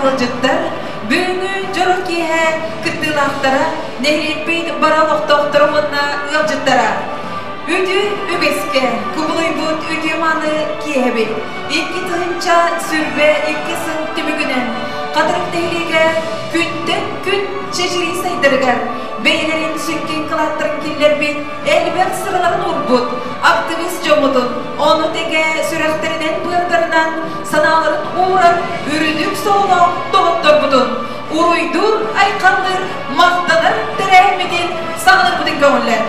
ыалдьыттар, бүгүҥҥү дьоро киэһэ кыттыылаахтара, нэһилиэкпит бары олохтоохторо уонна ыалдьыттара! Үтүө үгэскэ кубулуйбут үтүө-мааны киэһэбит 2022 сыл түмүгүнэн Хатырык нэһилиэгэ күнтэн күн чэчирии сайдарыгар бэйэлэрин сүҥкэн кылааттарын киллэрбит элбэх сыраларын уурбут активист дьоммутун, ону тэҥэ сүрэхтэринэн-быардарынан санааларын уурар үрдүк сололоох доҕотторбутун уруйдуур-айхаллыыр махтанар тэрээһиммитин саҕалыырбытын көҥүллэр.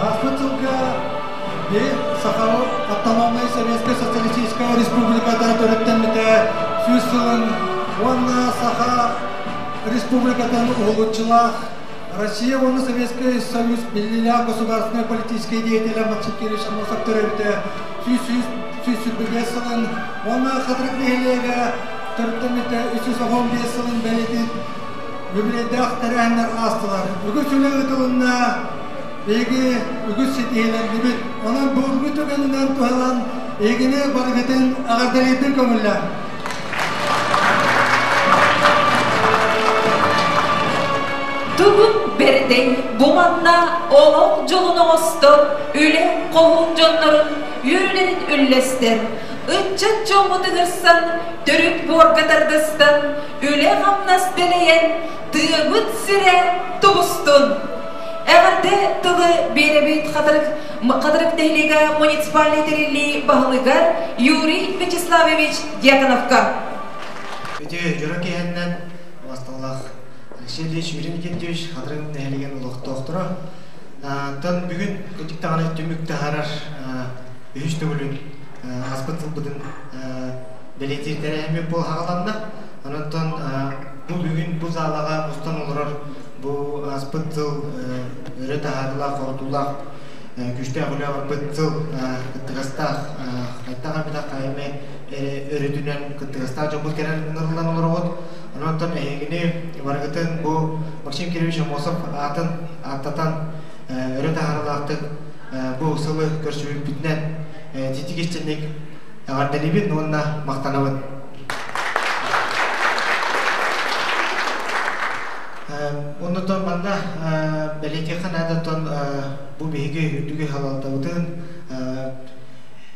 Ааспыт сылга Саха Автономнай Советскай Социалистическай Республиката төрүттэммитэ 100 сылын уонна Саха Республикатын уһулуччулаах Россия уонна Советскай Союз биллиилээх государственнай политическай деятелэ Максим Кириллович Аммосов төрөөбүтэ 125 сылын уонна Хатырык нэһилиэгэ төрүттэммитэ 315 сылын бэлиэтиир юбилейдаах тэрээһиннэр аастылар. Үгүс үлэ ыытылынна, биһиги үгүс ситиһиилэрдибит. Онон бүгүҥҥү түгэнинэн туһанан эһигини барыгытын эҕэрдэлиирбин көҥүллээн. Тугун бэрдэй бу манна олох дьолун оҥостор, үлэ хоһуун дьоннорун үөрүүлэрин үллэстэр, ыччат дьоммут ыҥырсан, төрүт буорга тардыстан, үлэ-хамнас дэлэйэн, тыабыт сирэ тубустун! Эҕэрдэ тылы биэрэбит Хатырык, Хатырык нэһилиэгэ муниципальнай тэриллии баһылыгар Юрий Вячеславович Дьяконовка. Үтүө дьоро киһиннэн басталлаах Алексей Ильич Юрий Никитич Хатырык нэһилиэгин олохтоохторо. Тан бүгүн кырдьык даҕаны түмүк таһаарар үһүс төгүлүн ааспыт сылбытын бэлиэтиир тэрээһиммит буол хаҕаланна. Онон бу бүгүн бу залаҕа мустан олорор бу ааспыт сыл өрө таһаарыылаах, хорутуулаах күүстээх үлэ барбыт сыл кыттыгастаах хайдах эбэтэр хайа эмэ өрүтүнэн кыттыгастаах дьоммут кэлэн ыҥырыллан олороҕут. Онон эһигини барыгытын бу Максим Кирович Аммосов аатын ааттатан өрө таһаарыылаахтык бу сылы көрсүбүппүтүнэн титик истинник эҕэрдэлиибин уонна махтанабын. Оннотон манна бэлиэтиэххэ наадаттан бу биһиги үрдүгү халалтабытын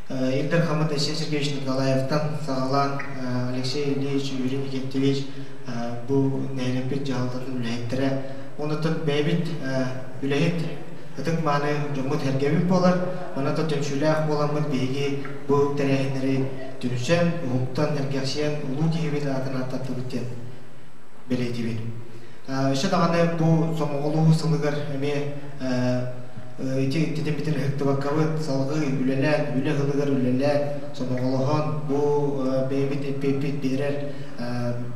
Ил Дархаммыт Айсен Сергеевич Николаевтан саҕалаан Алексей Ильич, Юрий Никитевич бу нэһилиэкпит дьаһалтатын үлэһиттэрэ оннотон бэйэбит үлэһит ытык-мааны дьоммут-сэргэбит буолар. Онон түмсүүлээх буоламмыт биһиги бу тэрээһиннэри түмсэн, уһуктан, сэргэхсийэн улуу киһибит аатын ааттаттыбыт диэн бэлиэтиибин. Өссө даҕаны бу сомоҕолоһуу сылыгар эмиэ ити титиммитин ыһыктыбаккабыт салҕыы үлэлээн, үлэ сылыгар үлэлээн, сомоҕолоһон бу бэйэбит эппиэппит биэрэр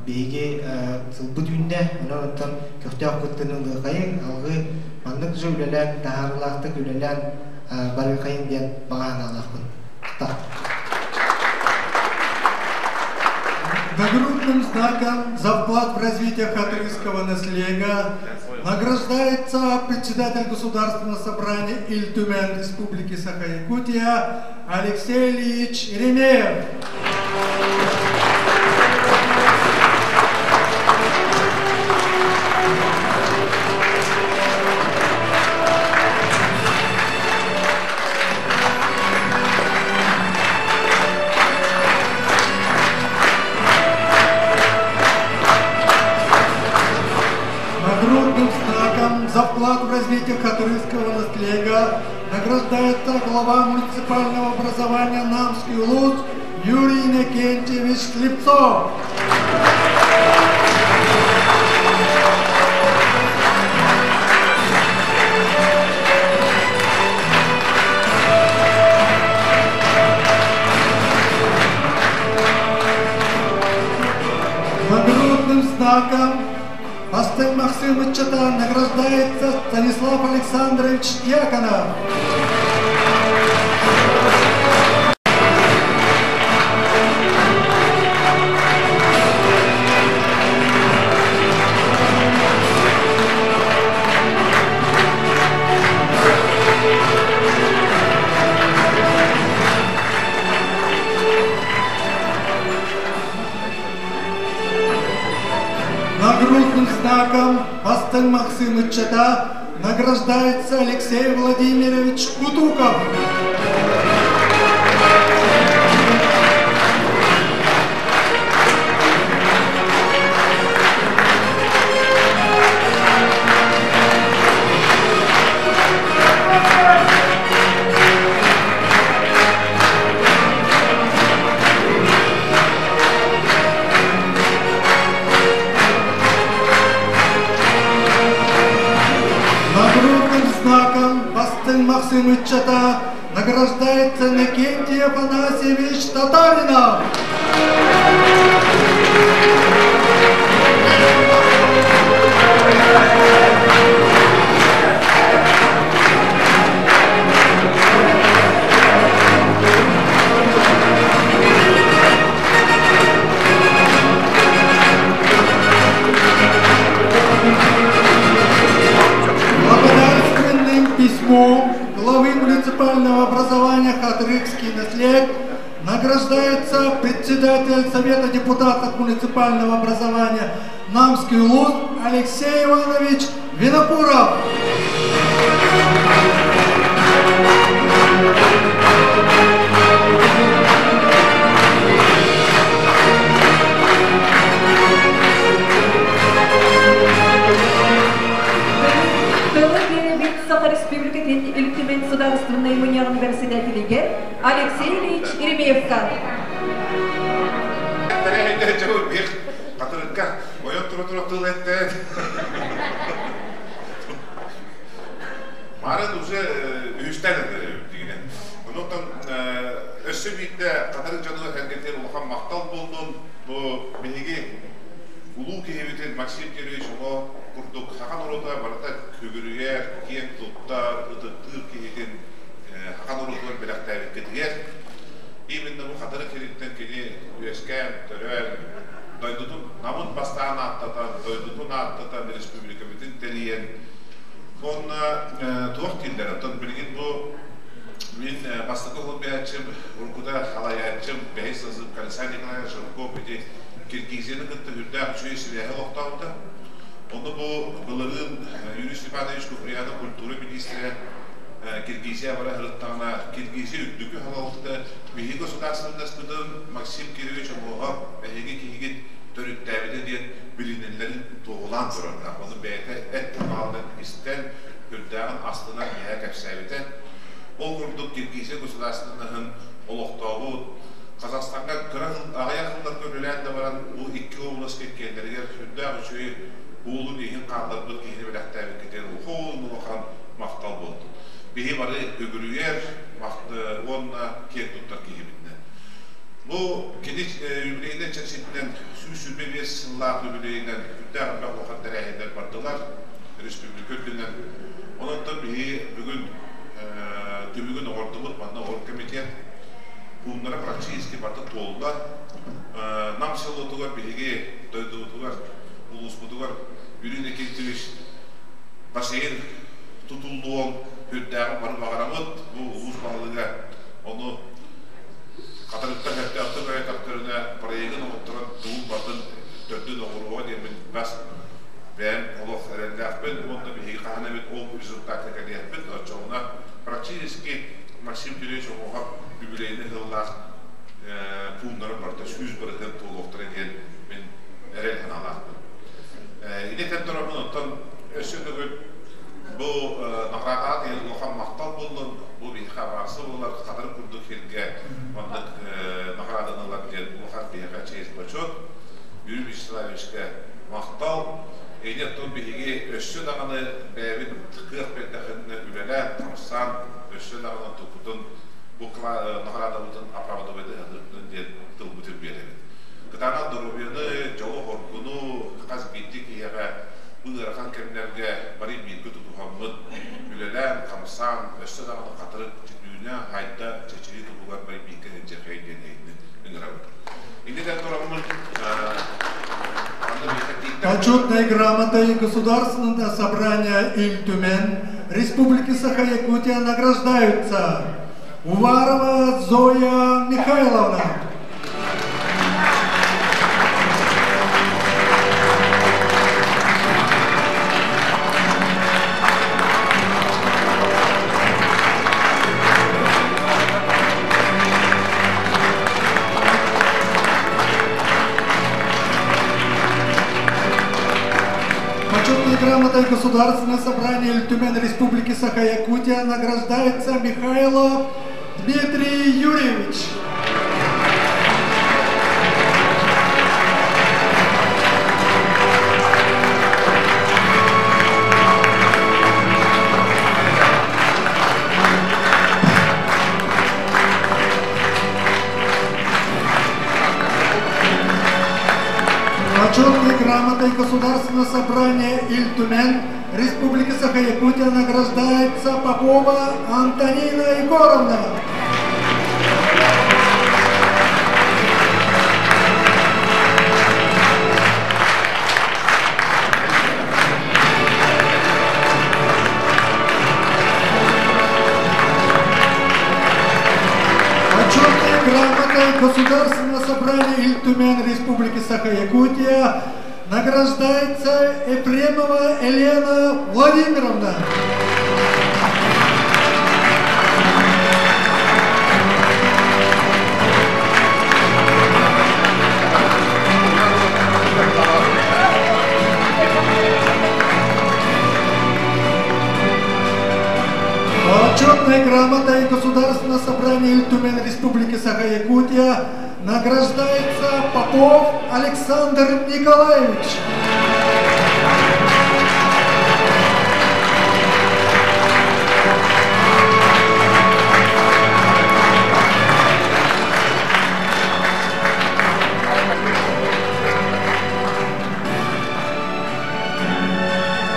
биһиги сылбыт үүннэ. Онон оттон көхтөөх кыттыыны ылыахайыҥ, алҕыы маннык же үлэлээн, таһаарыылаахтык үлэлээн барыахайыҥ диэн баҕа санаалаахпын. Нагрудным знаком за вклад в развитие хатырского наследия награждается председатель Государственного собрания Ильтумен Республики Саха-Якутия Алексей Ильич Еремеев. Нагрудным знаком за вклад в развитие хатырского наследия награждается глава муниципального образования Намский Улус Юрий Иннокентьевич Слепцов. Нагрудным знаком Бастыҥ Максим ыччата награждается Станислав Александрович Дьяконов. знаком Бастыҥ Махсым ыччата награждается Алексей Владимирович Кутуков. Нагрудным знаком Бастыҥ Махсым ыччата награждается Иннокентий Афанасьевич Татаринов. Благодарственным письмом главы муниципального образования Хатырыкский наслед награждается председатель Совета депутатов муниципального образования Намский улус Алексей Иванович Винокуров. Тылы биэрэбит Саха Республикатын Ил Түмэн Судаарыстыбаннай мунньаҕын бэрэссэдээтэлигэр Алексей Ильич Еремеевка. Хатырыкка ойон тура-тура тыл эттээн. Марын уже үһүстээн дигинэ. Онуттан өссө биирдэ Хатырык дьонугар кэргэтигэр улахан махтал буоллун. Бу биһиги улуу киһибитин Максим Кирович оҕо курдук саха норуота барыта күгүрүйэр, киэн туттар, ытыктыыр киһитин саха норуотугар бэлэхтээбиккитигэр именно бу Хатырык сириттэн кини үөскээн, төрөөн, дойдутун Намын бастаан ааттатан, дойдутун ааттатан, республикабытын тэрийэн, уонна туох дииллэр, оттон билигин бу мин бастакы уһулбиһааччым, уруккута халайааччым, бэһис созыв Александр Николаевич Жирков ити Киргизияны кытта үрдээх үчүгэй сибээһи олохтообута. Ону бу былырыын Юрий Степанович Куприянов культура министрэ Киргизия бара сырыттаҕына, Киргизия үрдүкү салалтата биһиги государственностьпытын Максим Кирович Омуоһап эһиги киһигит төрүттээбитэ диэн билинэллэрин туоһулаан турардаах. Ону бэйэтэ эт хаалынан истэн, үрдээҕин астынан миэхэ кэпсээбитэ. Ол курдук Киргизия государственноһын олохтообут Казахстаҥҥа кыра аҕыйах сылларга үлэлээн да баран бу икки область иккиэннэригэр сүрдээх үчүгэй уолун иһин хаалларбыт киһини бэлэхтээбиккитигэр улахан улахан махтал буоллун. Биһи бары үгүрүйэр уонна киэн туттар киһибитинэн. Бу кини юбилейнай чэрчитинэн 125 сыллаах юбилейинэн үрдээх элбэх улахан тэрээһиннэр бардылар республика үрдүнэн. Онон биһи бүгүн түмүгүн оҥордубут манна оргкомитет пууннара практически барыта туолла. Нам селотугар биһиги дойдубутугар, улууспутугар Юрий Никитич бассейн тутуллуон үрдээҕин бары баҕарабыт. Бу улуус баһылыга ону Хатырыктан сөптөөхтүк өйөтөхтөрүнэ проегын оҥотторон тугун барытын төрдүн оҥоруоҕа диэммин бас бэйэм олох эрэллээхпин уонна биһиги хаһан эмит ол результакка кэлиэхпит. Оччоҕуна практически Максим Кириллович Омуоһап юбилейный сыллаах пууннарын барыта 100% туолуохтара диэн мин эрэл санаалаахпын. Ити этэн турабын, оттон өссө төгүл бу наҕараадалаах киһи улахан махтал буоллун, бу биһиэхэ абаҕасы буолар, хатырык курдук сиргэ маннык наҕарааданы ылар диэн улахан биһиэхэ честь-почет. Юрий Вячеславовичка махтал. Ини оттон биһиги өссө даҕаны бэйэбит кыах биэрдэххитинэ үлэлээн, хамсаан, өссө даҕаны туппутун бу наҕараадабытын оправдывайдыһыахпытын диэн тылбытын биэрэбит. Кытаанах доруобуйаны, дьолу-хоргуну хас биирдии киһиэхэ бу ыарахан кэмнэргэ бары бииргэ тутуһаммыт, үлэлээн, хамсаан, өссө даҕаны хатырык үүнэ, хайда, чэчирии туһугар бары бииргэ сылдьыаххайын диэн эһигини ыҥырабыт. Иннитэн тураммыт Почетной грамотой Государственного собрания Ил Түмэн Республики Саха-Якутия награждаются Уварова Зоя Михайловна. грамотой Государственного собрания Ил Түмэн Республики Саха-Якутия награждается Михайлов Дмитрий Юрьевич. Почетной грамотой Государственного собрания Ил Түмэн Республики Саха-Якутия награждается Попова Антонина Егоровна. Почетной грамотой Государственного собрания Ил Түмэн Республики Саха-Якутия награждается Ефремова Елена Владимировна. Почетной грамотой Государственного собрания Ил Түмэн Республики Саха-Якутия награждается Попов Александр Николаевич.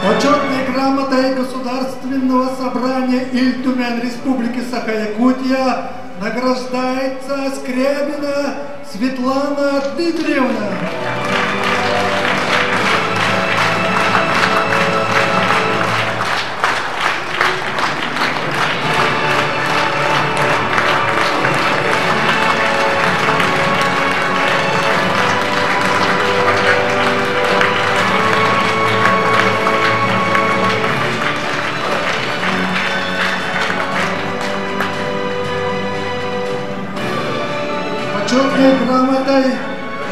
Почетной грамотой Государственного собрания Ил Түмэн Республики Саха-Якутия награждается Скрябина Светлана Дмитриевна. Почетной грамотой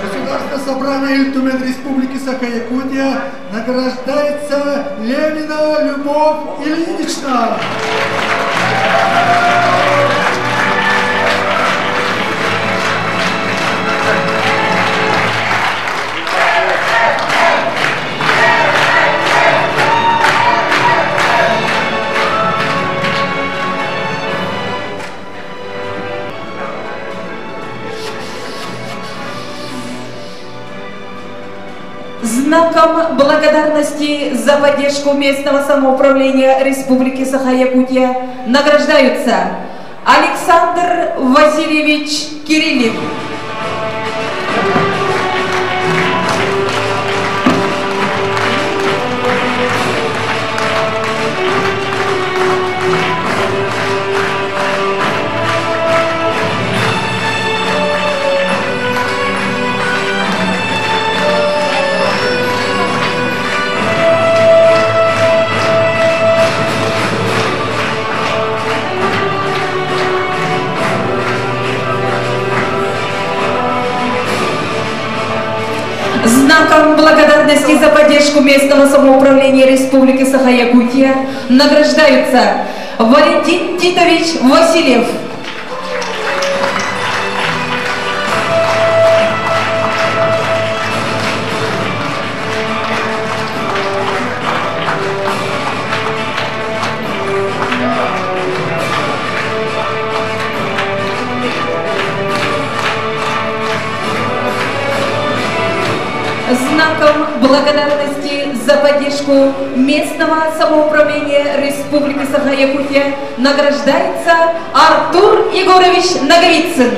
Государственного собрания Ил Түмэн Республики Саха-Якутия награждается Левина Любовь Ильинична. Знаком благодарности за поддержку местного самоуправления Республики Саха-Якутия награждаются Александр Васильевич Кириллин. Знаком благодарности за поддержку местного самоуправления Республики Саха-Якутия награждаются Валентин Титович Васильев. Знаком благодарности за поддержку местного самоуправления Республики Саха-Якутия награждается Артур Егорович Наговицын.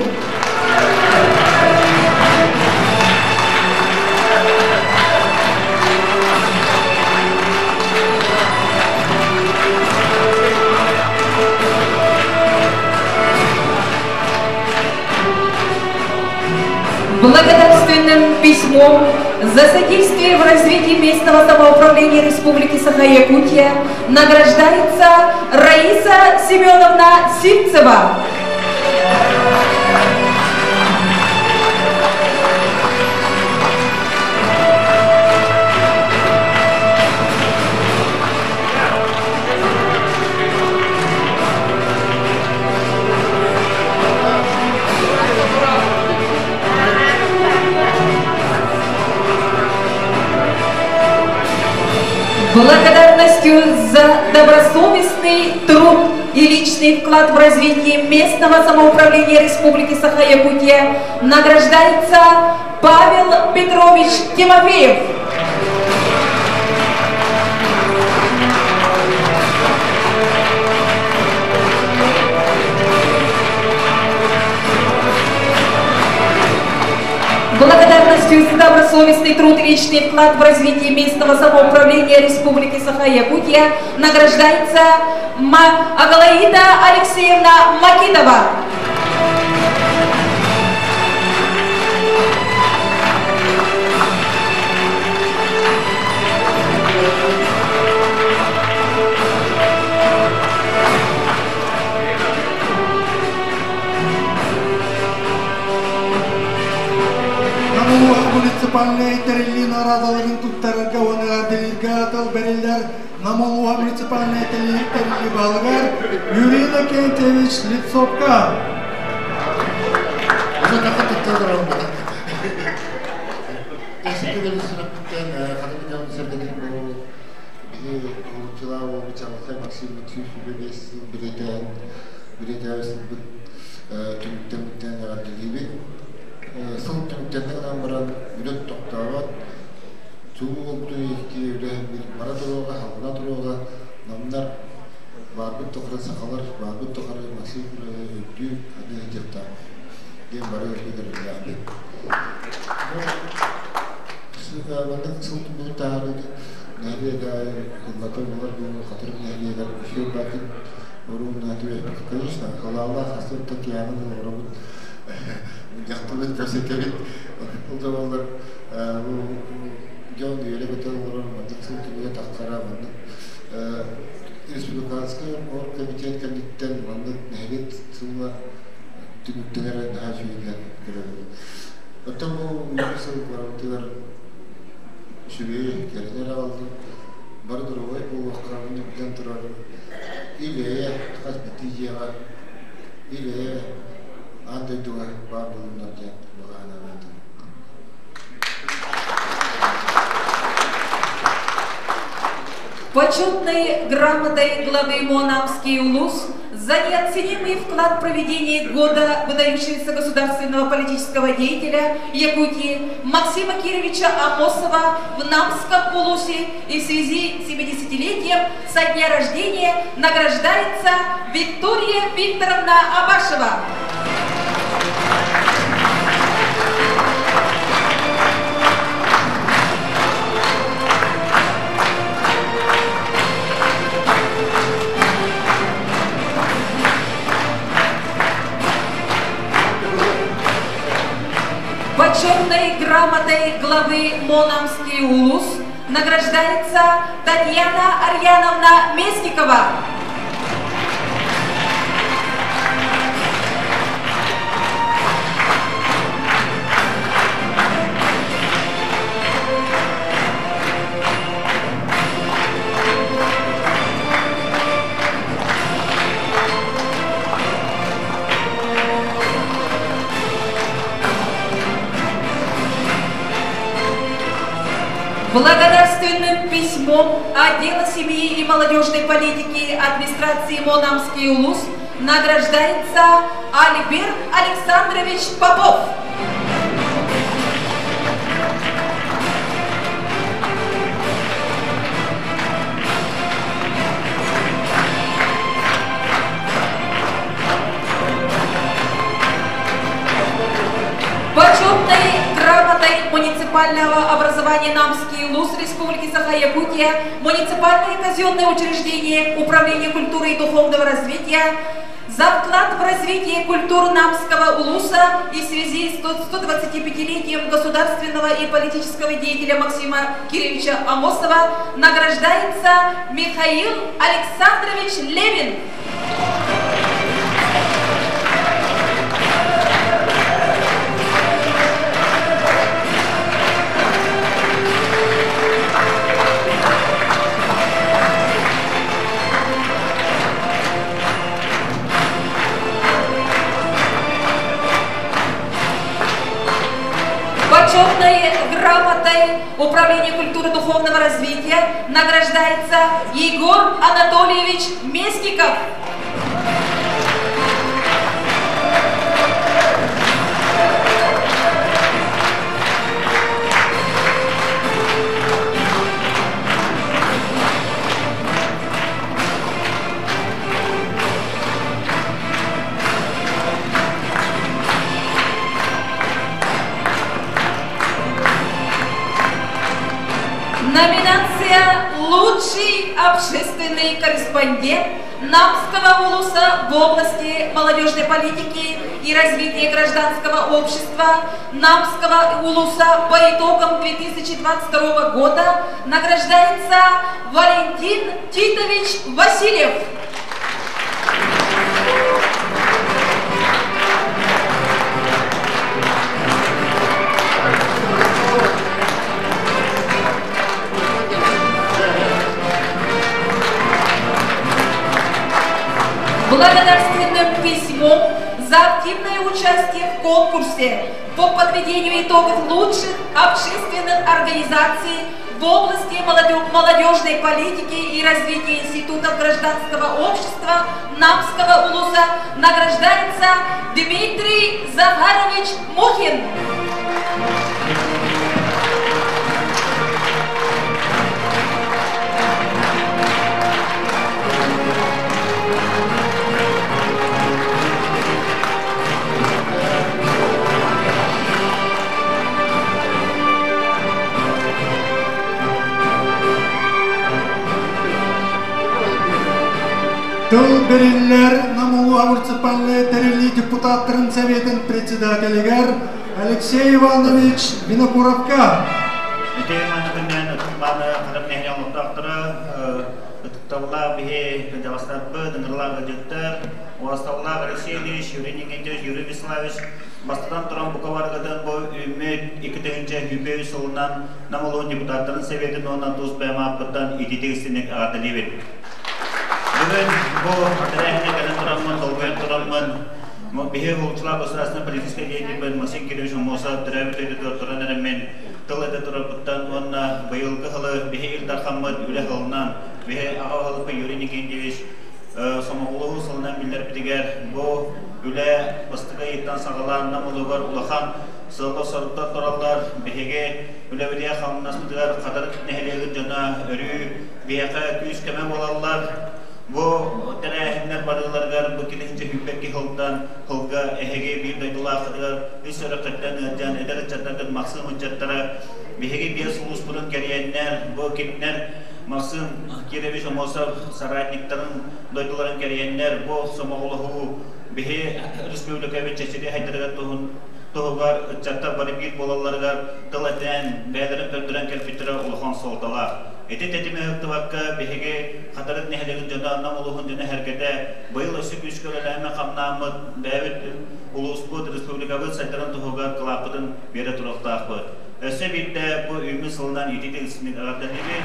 Благодарственным письмом за содействие в развитии местного самоуправления Республики Саха-Якутия награждается Раиса Семеновна Сивцева. Благодарностью за добросовестный труд и личный вклад в развитие местного самоуправления Республики Саха-Якутия награждается Павел Петрович Тимофеев. Благодарностью за добросовестный труд и личный вклад в развитие местного самоуправления Республики Саха-Якутия награждается Агалаида Алексеевна Макитова. Муниципальнай тэриллии наҕараадаларын туттарарга уонна эҕэрдэлииргэ тыл бэриллэр Нам улууһа муниципальнай тэриллии баһылыгар Юрий Иннокентьевич Слепцовка. Максим Алексеевич сыл билетен билетен сылбыт түмүктэммиттэн эҕэрдэлиибит. Сыл түмүктэннэ баран үлэ тохтообот. Чулуу икки үлэ бара туруоҕа, халҕана туруоҕа, намнар баарбыт тухары сахалар, баарбыт тухары Максим үрдүү аны дьахтаах диэн бары өргө. Маннык сыл түмүгүн таһаарыы нэһилиэгэ ыллата буолар буолу хатырык нэһилиэгэр Михаил Бакин оруун конечно, халаалаах астын Татьяна олоробут дьахтабыт көрсөтөбүт. Ол да буоллар дьон үөрэ көтө олорор маннык сыл түмүгэ тахсара маннык республиканскай оргкомитет кэнниттэн маннык нэһилиэк сылла түмүктэнэр наһаа үчүгэйдэн көрөбүт. Оттон бу үүнэр сыл барыбытыгар үчүгэй кэрэнэр аҕаллын, бары доруобай буолуохха, билэн турар ил-эйэ хас биирдии дьиэҕэ ил-эйэ аан дойдуга баар буолуннар диэн баҕа санаалаатым. Почетной грамотой главы Монамский улус за неоценимый вклад в проведение года выдающегося государственного политического деятеля Якутии Максима Кировича Амосова в Намском улусе и в связи с 70-летием со дня рождения награждается Виктория Викторовна Абашева. Почетной грамотой главы Монамский улус награждается Татьяна Арьяновна Местникова. Благодарственным письмом отдела семьи и молодежной политики администрации Монамский улус награждается Альберт Александрович Попов. Почетной грамотой муниципального образования Намский улус Республики Саха-Якутия, муниципальное казенное учреждение Управление культуры и духовного развития за вклад в развитие культуры Намского улуса и в связи с 125-летием государственного и политического деятеля Максима Кирилловича Амосова награждается Михаил Александрович Левин. Почетной грамотой грамотой Управления культуры и духовного развития награждается Егор Анатольевич Местников. Номинация «Лучший общественный корреспондент Намского улуса в области молодежной политики и развития гражданского общества Намского улуса по итогам 2022 года награждается Валентин Титович Васильев. Благодарственным письмом за активное участие в конкурсе по подведению итогов лучших общественных организаций в области молодежной политики и развития институтов гражданского общества Намского улуса награждается Дмитрий Захарович Мухин. Тыл бериллер Намулу муниципальный тэрили депутаттарын советин председателигер Алексей Иванович Винокуровка. Бастатан туран бука баргытын бу үммүт 2 сылынан Намулуун депутаттарын советин оннан тус бэйэм ааппыттан ититик-истинник эҕэрдэлиибин. Бүгүн бу тэрээһиҥҥэ кэлэн тураммын, долгуйан тураммын, биһи уһулуччулаах государственнай политическай деятельбын Максим Кирович Аммосов төрөөбүт дойдутугар туран эрэммин тыл этэ турарбыттан уонна быйылгы сылы биһи Ил Дархаммыт үлэ сылынан, биһи аҕа баһылыкпыт Юрий Никитич сомоҕолоһуу сылынан биллэрбитигэр бу үлэ бастакы ыйыттан саҕалаан Нам улууһугар улахан сыаллар-соруктар тураллар. Биһиги үлэбитигэр хамнаспытыгар Хатырык нэһилиэгин дьоно өрүү биһиэхэ күүс-көмө буолаллар. Бу тэрээһиннэр барыыларыгар бу килиһинчэ сүүрбэкки сылтан сылга эһиги биир дойдулааххытыгар үс өрөххиттэн ыалдьан эдэр ыччаттаргыт Махсыым ыччаттара биһиги биэс улууспутун кэрийэннэр бу кинилэр Максим Кирович Аммосов соратниктарын дойдуларын кэрийэннэр бу сомоҕолоһуу биһи республикабыт чэчири хайдарыгар туһугар ыччаттар бары биир буолалларыгар тыл этэн, бэйэлэрин көрдөрөн кэлбиттэрэ улахан суолталаах. Ити тэтими ыһыктыбакка биһиги Хатырык нэһилиэгин дьоно, Нам улууһун дьоно эһэргэтэ быйыл өссө күүскэ үлэлээмэ хамнааммыт, бэйэбит улууспут, республикабыт сайдарын туһугар кылааппытын биэрэ туруохтаахпыт. Өссө биирдэ бу үүммүт сылынан итии-тигисинник эҕэрдэлиибин.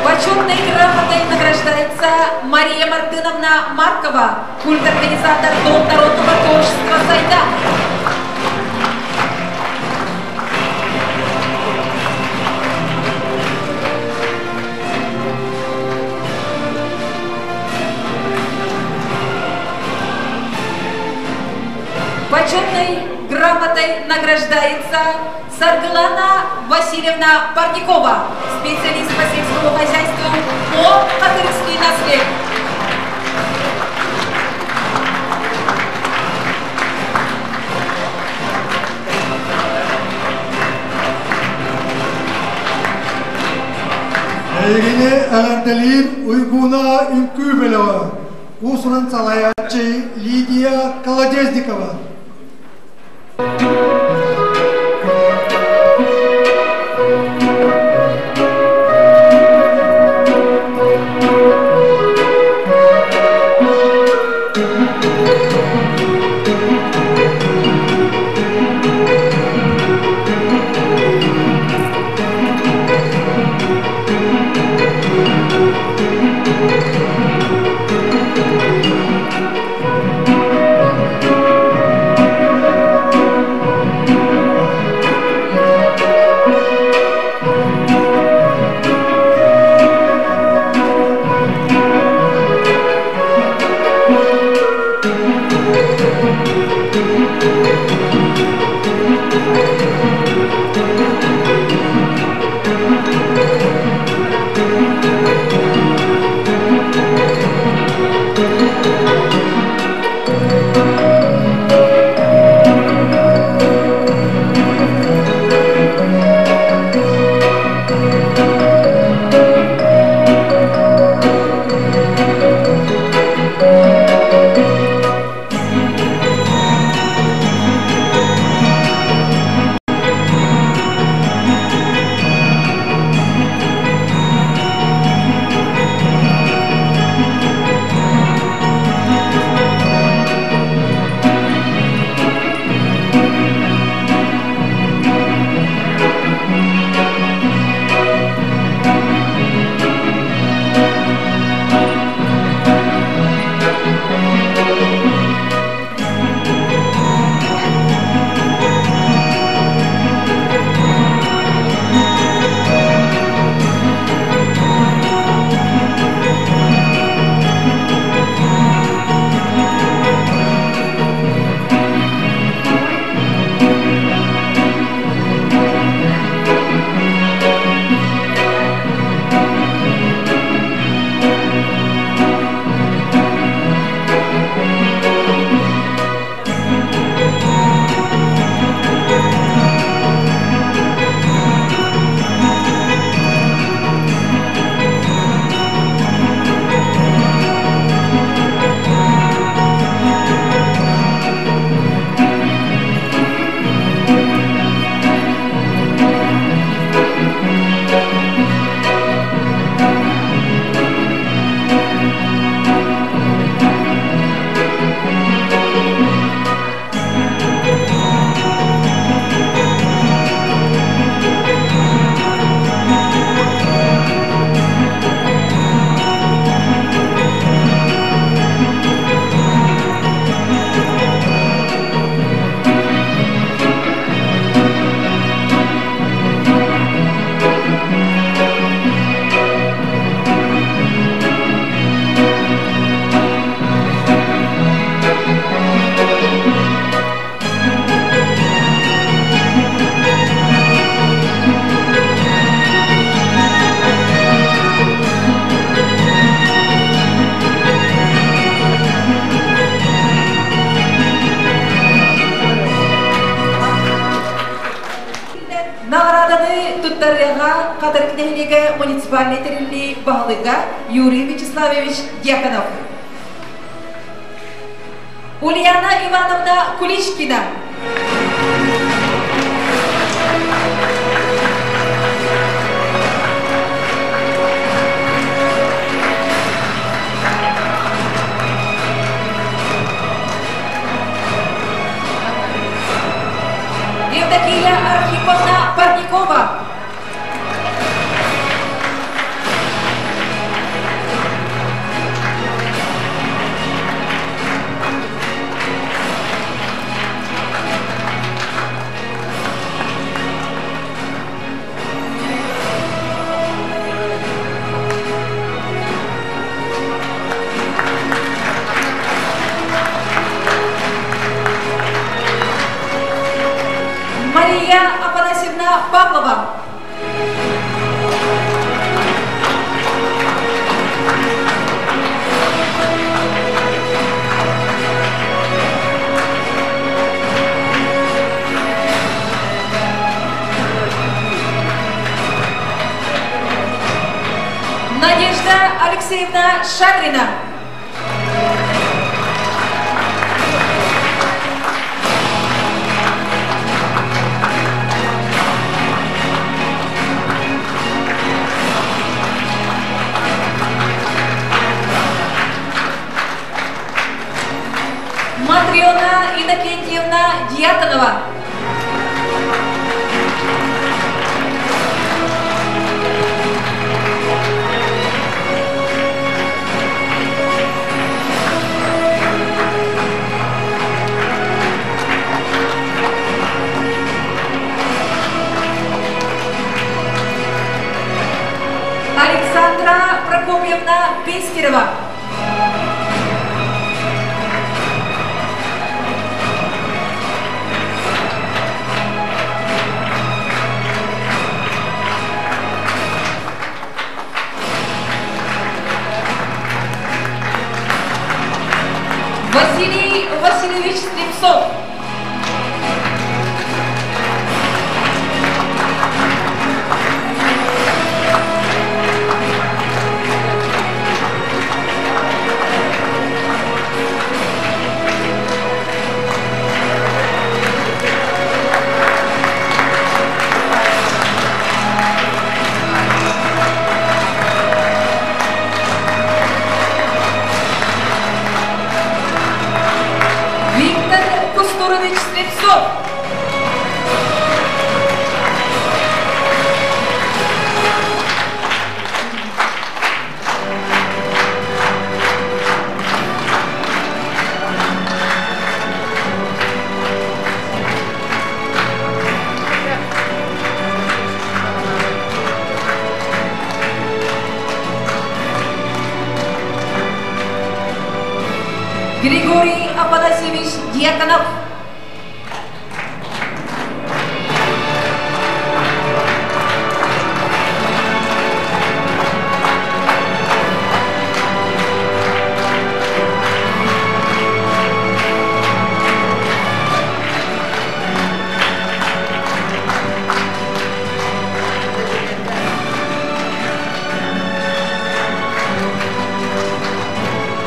Почетной грамотой награждается Мария Мартыновна Маркова, культорганизатор Дом народного творчества «Сайда». Почетной грамотой награждается Саргылана Васильевна Парникова, специалист по сельскому хозяйству по Хатырский наслед. Эйигини эҕэрдэлиир Уйгуна үҥкүү бөлөҕө, уус-уран салайааччы Лидия Колодезникова. Наҕарааданы туттарыаҕа Хатырык нэһилиэгэ муниципальнай тэриллии баһылыга Юрий Вячеславович Дьяконов. Ульяна Ивановна Куличкина. Евдокия Архиповна Парникова. Мария Афанасьевна Павлова. Надежда Алексеевна Шадрина. Матрена Иннокентьевна Дьяконова. Александра Прокопьевна Пестерева. Василий Васильевич Слепцов. Виктор Кустурович Слепцов. Григорий Афанасьевич Дьяконов.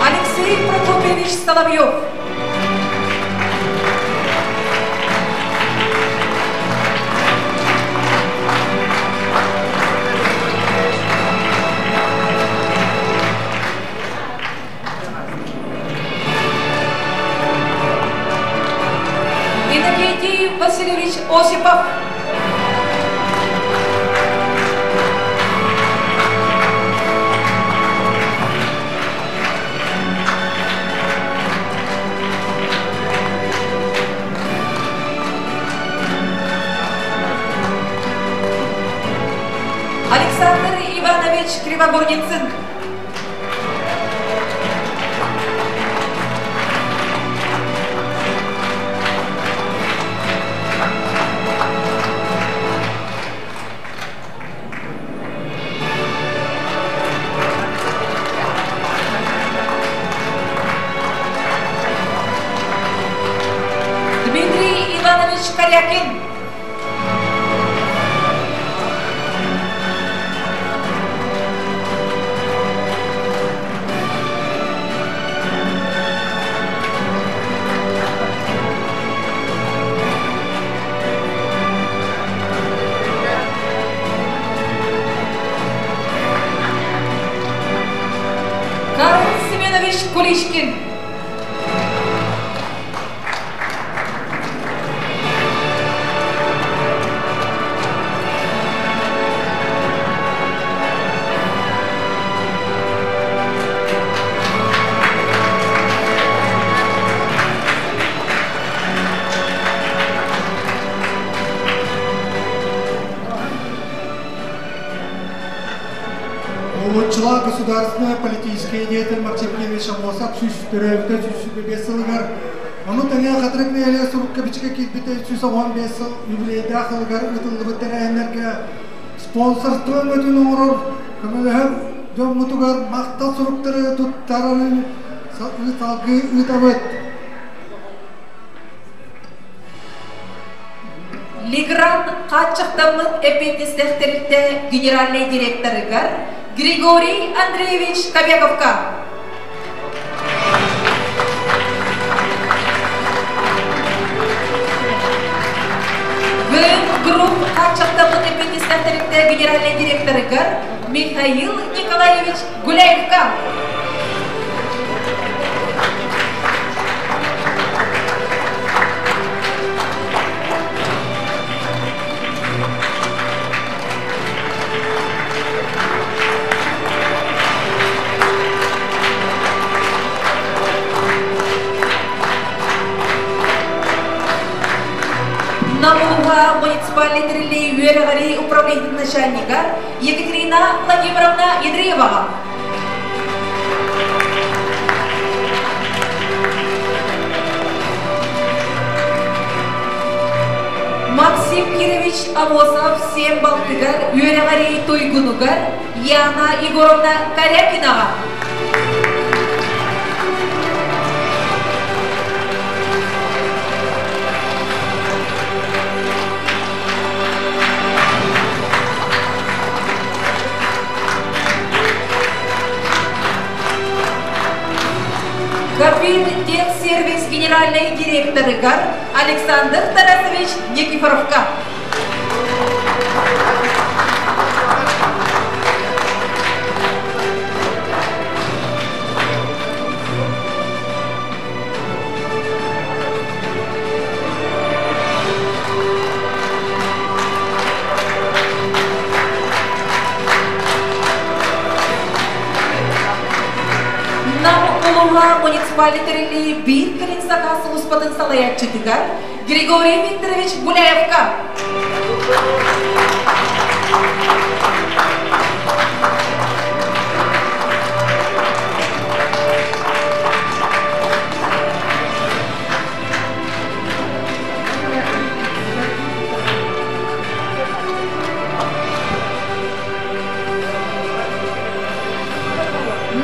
Алексей Прокопьевич Соловьев. Иннокентий Васильевич Осипов. Александр Иванович Кривогорницын. Дмитрий Иванович Корякин. Куличкин. Улуччулаах государственная политическая деятель Максим Кирович Амосов сүүс төрөөбүтэ 125 сылыгар, ону тэҥэ Хатырык нэһилиэгэ сурукка бичиккэ киирбитэ 115 сыл юбилейдаах сылыгар ыытыллыбыт тэрээһиннэргэ спонсорство өҥөтүн оҥорор, көмөлөһөр дьоммутугар махтал суруктары туттарарын салгыы ыытабыт. Лигран хааччахтаммыт эппиэтинэстээх тэрилтэ генеральнай директорыгар Григорий Андреевич Кобяковка. Гын Групп хааччахтаммыт эппиэтинэстээх тэрилтэ генеральнай директорыгар Михаил Николаевич Гуляевка. Намуга муниципальный тэрилии үөрэҕирии управлениетын начальнига Екатерина Владимировна Ядрееваҕа. Максим Кирович Амосов сиэн балтыгар үөрэҕирии туйгунугар Яна Егоровна Корякинаҕа. Капин Техсервис генеральный директорыгар Александр Тарасович Никифоровка. Нам улууһа муниципальный тэриллии биир кэлин саха сулууспатын салайааччытыгар Григорий Викторович Гуляевка.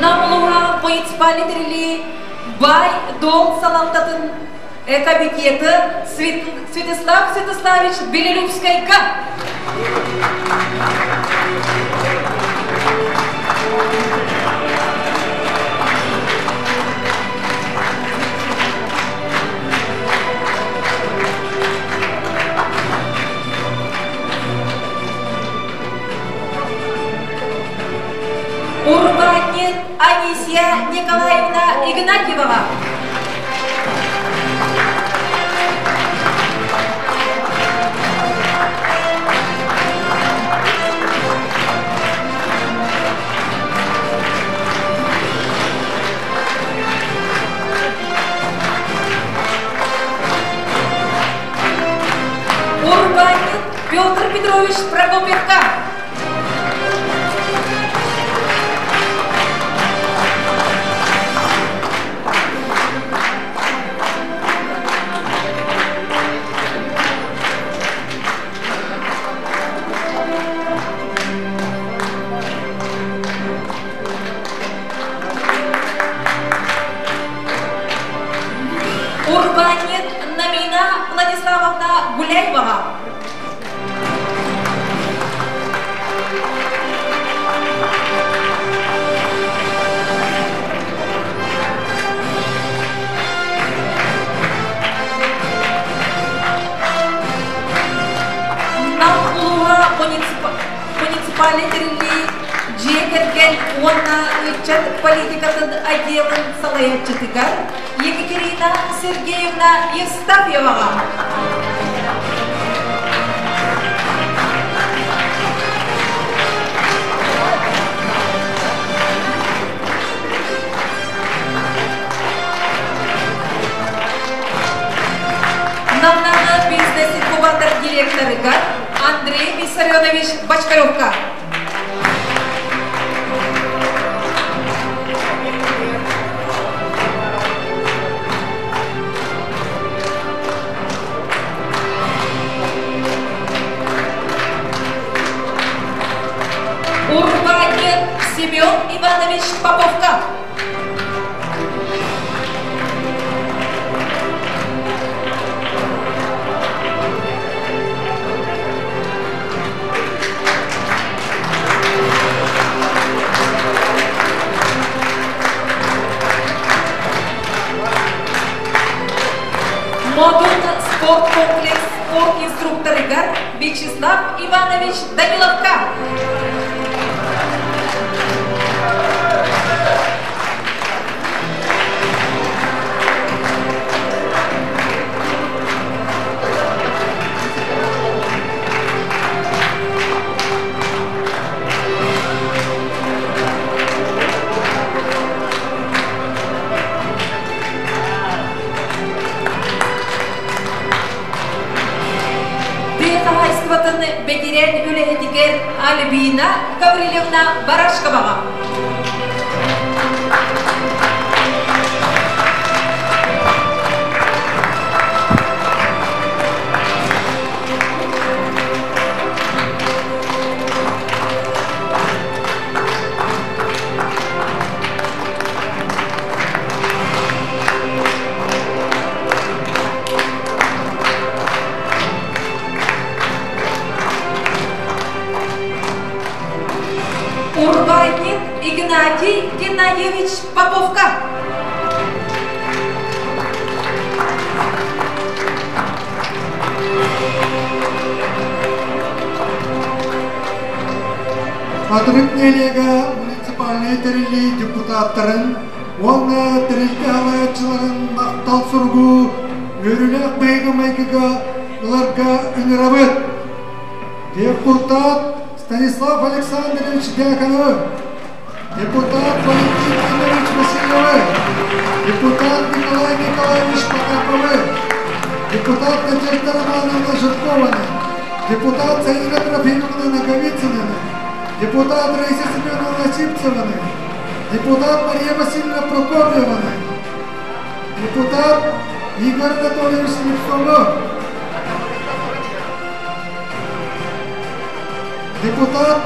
Нам улууһа муниципальный тэриллии бай дол салалтатын комитеты Святослав Святославич Белолюбскайга. Урбаанньыт Анисия Николаевна Игнатьева. Урбанин Петр Петрович Прокопьевка. Урбанньыт Намина Владиславовна Гуляеваҕа. Нам улууһа муниципальный тэриллии Дьиэ кэргэн уонна ыччат политикатын отделын салайааччытыгар Екатерина Сергеевна Евстафьеваҕа. Намнааҕы бизнес-инкубатор директорыгар Андрей Виссарионович Бочкаревка. Урбаанньыт Семен Иванович Поповка. Модун спорткомплекс спорт инструкторыгар Вячеслав Иванович Даниловка. Тыа хаһаайыстыбатын бэтэрээн үлэһитигэр Альбина Гаврильевна Барашковаҕа. Урбаанньыт Игнатий Геннадьевич Поповка. Хатырык нэһилиэгэ муниципальнай тэриллии депутаттарын уонна тэрилтэ салайааччыларын махтал суругу үөрүүлээх быһыыга-майгыга ыларга ыҥырабыт. Депутат Станислав Александрович Дьяконов, депутат Валентин Иванович Васильевы, депутат Николай Николаевич Потаповы, депутат Надежда Романовна Жиркованы, депутат Саина Трофимовна Наговицынаны, депутат Раиса Семеновна Сипцеваны, депутат Мария Васильевна Прокопьеваны, депутат Игорь Анатольевич Слепцовы, депутат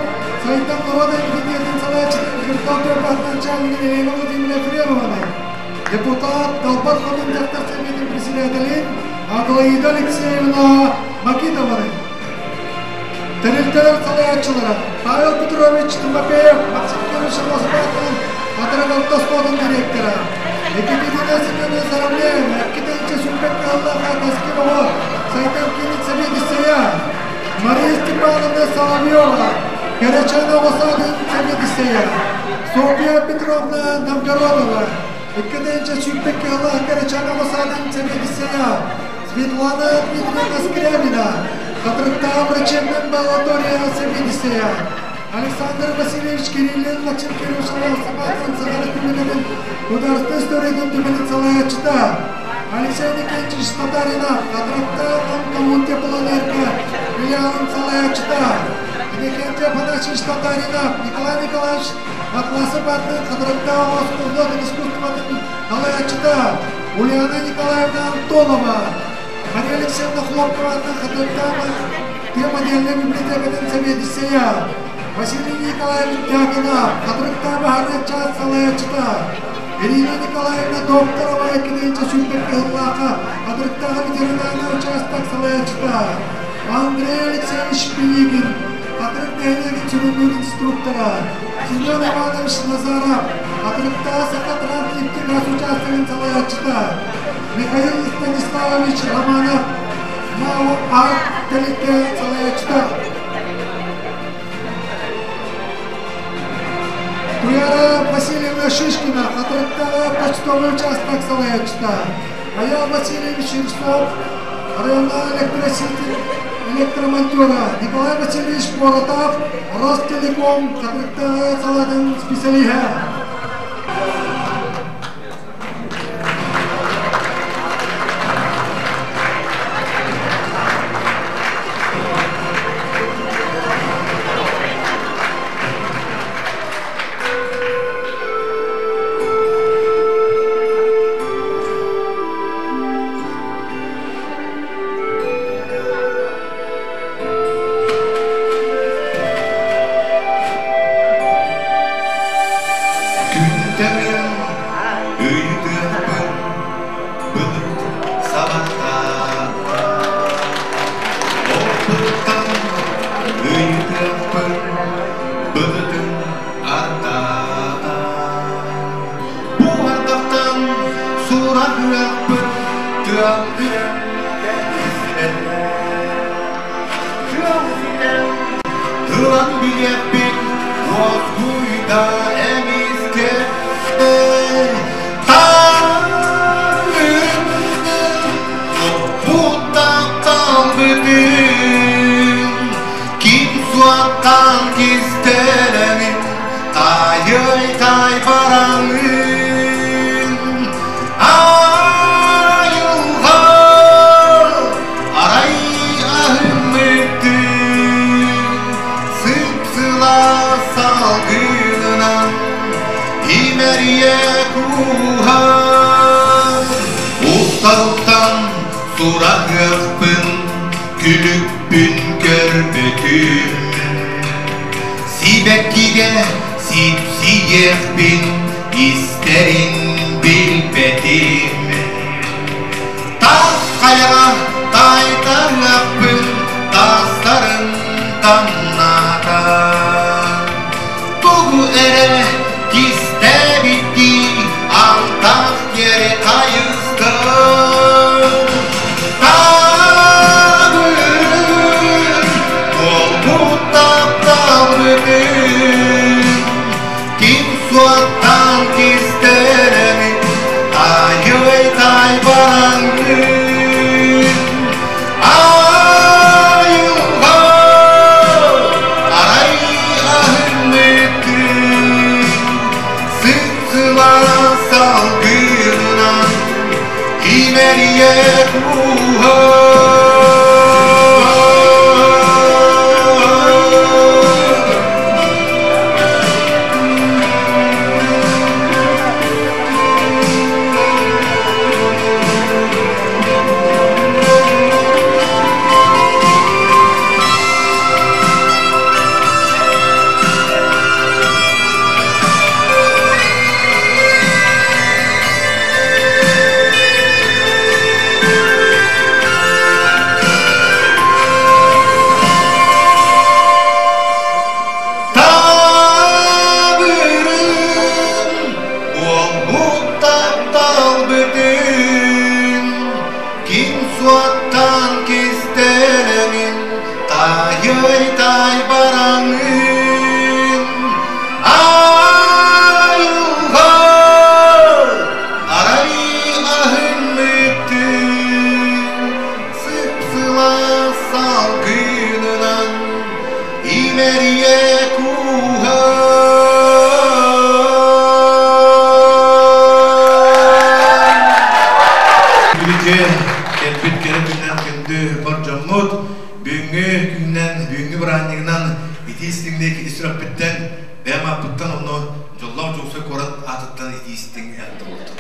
Сайдам норуот комитетин салайааччытын Киртал начальнигин Елена Владимировна Ефремованы, депутат Далбар Хотун дьахтар сэбиэтин председателин Аглаида Алексеевна Макитованы, тэрилтэлэр салайааччылара Павел Петрович Тимофеев, Максим Кирович Амосоватын Хатырык оскуолатын директора, Екатерина Семеновна Заровняева, 2 сүүс каскил оҕо Сайдам киинин сэбиэдиссэйэ, Мария Степановна Соловьева, Кэрэчээн оҕо саадын сэбиэдиссэйэ, Софья Петровна Новгородова, 2 сүүс Аллах Кэрэчээн оҕо саадын сэбиэдиссэйэ, Светлана Дмитриевна Скрябина, Хатырыктааҕы врачебнай амбулатория сэбиэдиссэйэ, Александр Васильевич Кириллин, Максим Кирович Саматын Саха Республикатын Государственной историятын түмэлин салайааччыта, Алексей Никитич Татаринов, Хатырыктааҕы Коммунтеплоэнерго филиалын салайааччыта, Иннокентий Афанасьевич Татаринов, Николай Николаевич Атласов аатынан Хатырыктааҕы оскуолатын искусствотын салайааччыта, Ульяна Николаевна Антонова, Мария Алексеевна Хлопкова аатынан Хатырыктааҕы тыа модельнай библиотекатын сэбиэдиссэйэ, Василий Николаевич Дьяконов, Хатырыктааҕы баһаарынай салайааччыта, Ирина Николаевна Докторова, 2 сүүс сыллаахха Хатырыктааҕы ветеринарнай учаастак салайааччыта, Андрей Алексеевич Пинигин, Хатырык нэһилиэгин сүрүннүүр инструктора, Семен Иванович Назаров, Хатырыктааҕы Саха Транснефтегаз учаастагын салайааччыта, Михаил Станиславович Романов, МАО Арт тэрилтэ салайааччыта. Туяра Васильевна Шишкина, Хатырыктааҕы почтовый участок салайааччыта. Айаал Васильевич Ерсов, районнааҕы электросети электромонтера. Николай Васильевич Поротов, Ростелеком Хатырыктааҕы салаатын специалиһа. Күнтэн ыйытыахпын былыт сабахтаата. Оппуттан ыйытыахпын былытын ардата. Бу ардахтан сураһыахпын тыал үрэн кэлбит. Тыал ситэн ылан билиэхпин уоскуйда эмискэ. Ким суаттан кистэлэҥин тайый тай бараҥын айылҕа арай аһыммытын сып-сылаас салгынынан имэрийэ кууһан устарыттан сураһыахпын күлүкпүн көрбөтүм сибэккигэ сипсийиэхпин истэрин билбэтим тас хайаҕа таайтарыахпын тастарын тамнаата тугу эрэ кистээбиттии антах диэри хайыстым таабырын буолбут тапталбытын ким суоттаан кистэлэҥин таайый тай бараҥҥын айылҕа арай аһыммытын сып-сылаас салгынынан имэрийэ кууһар. Табырын буолбут тапталбытын ким суоттаан кистэлэҥин таайый тай бараҥын айылҕа арай аһыммытын сып-сылаас салгынынан имэрийэ кууһар. Бүгүнкү кэлбит кэрэ күннэн күндү бар дьоммут, бүгүҥҥү күннэн, бүгүҥҥү бырааһынньыгынан итии истиҥник ис сүрэхпиттэн, бэйэм ааппыттан онно дьоллоох Дьокуускай куорат аатыттан итии истиҥ эҕэрдэ буолтун.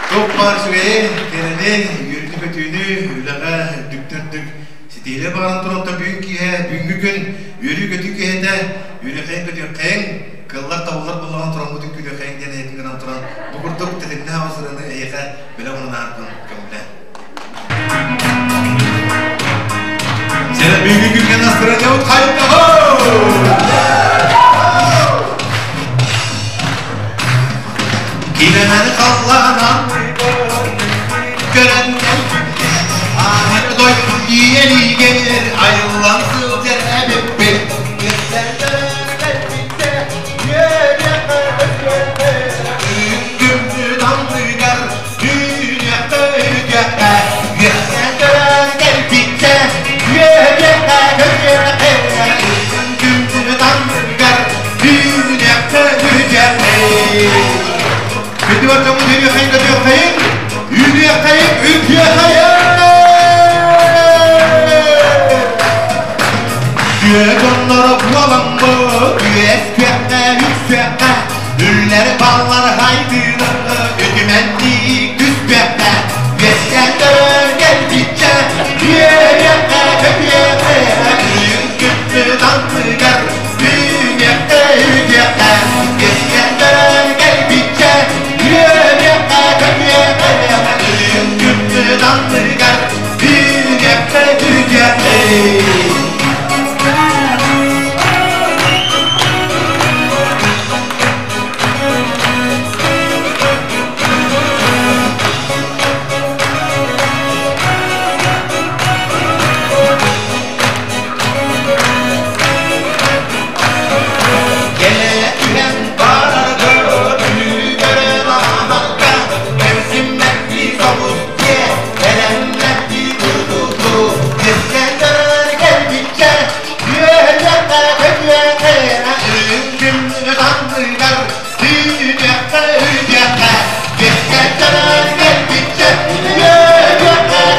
Туох баар үчүгэйи, кэрэни, үөрүүнү-көтүүнү, үлэҕэ үрдүктэн үрдүк ситиһиилэр баҕаран туран бүгүн киэһэ, бүгүҥҥү күн үөрүү-көтүү киэһэтэ, үөрүөххэйиҥ-көтүөххэйиҥ, кыаллар табыллар буоллаҕына тураммытын күүрүөххэйиҥ диэн эйэтин гынан туран, бу курдук тэтимнээх ырыаны эйиэхэ бэлэх уунан аарбын көҥүллээ. Сэрэ бүгүҥҥү күҥҥэ настырыанньабыт хайдаҕый? Кимэмэни халлаанан көрөн Аан дойду иэлигэр айыллан сылдьар эбиппин. Күндү бар дьоммут үөрүөххэйин көтүөххэйин, үүнүөххэйин, үтүөххэйин! Үтүө дьонноро буоламмыт, үөс күөххэ, үксүөххэ, үллэр баллар хайдыыны үтүмэнниик түспүөххэ, үөскээн төрөөн кэлбиччэ, үөрүөххэ, көтүөххэ, күн күммүт анныгар, үүнүөххэ, үтүөххэ, үөскээн төрөөн кэлбиччэ, үөрүөххэ, көтүөххэ, күн күммүт анныгар, үүнүөххэ, үтүөххэ. Кэлэ түһэн барарга, түүгэрэн ааһарга, кэмсиммэттии соҕус дьиэ, эрэммэттии тутуту, кистэллэр кэлбиччэ, үөһүөххэ, көтүөххэ, күн анныгар, түүнүөххэ, үтүөххэ, кистэллэр кэлбиччэ, үөһүөххэ,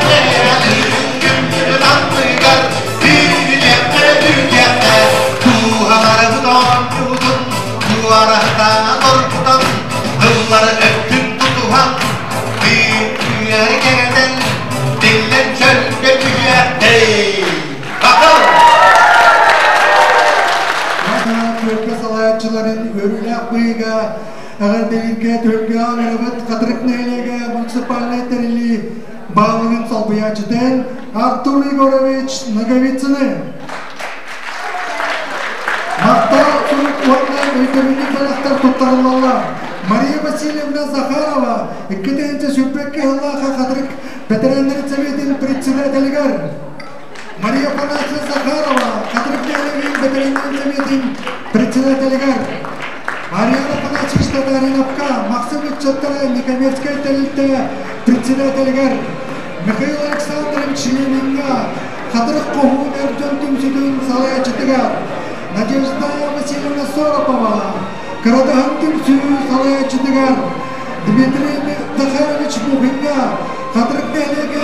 көтүөххэ, күн анныгар, түүнүөххэ, үтүөххэ, дууһаларыбыт оонньуутун, туораһытаан оргутан, тыллары өттүн тутуһан, тыын кэҥэтэн, тиллэн чөлгө түһүөхтэй. Бакал! Түөлбэ салайааччыларын үөрүүлээх быһыыга эҕэрдэлииргэ түһүлгэ ыҥырабыт Хатырык нэһилиэгэ муниципальнай тэриллии баһылыгын солбуйааччытын Артур Егорович Ноговицыны. Махтал сурук уонна өйдөбүнньүк бэлэхтэр туттарыллаллар. Мария Васильевна Захарова, 2022 сыллаахха Хатырык бэтэрээннэрин сэбиэтин председателигэр. Мария Афанасьевна Захарова, Хатырык нэһилиэгин бэтэрээннэрин сэбиэтин председателигэр. Ариана Афанасьевич Татариновка, Махсым ыччаттара некоммерческай тэрилтэ председателигэр. Михаил Александрович Лениҥҥа, Хатырык хоһуун эр дьон түмсүүтүн салайааччытыгар. Надежда Васильевна Соропова, Кырадаһын түмсүү салайааччытыгар. Дмитрий Захарович Мухиҥҥа, Хатырык нэһилиэгин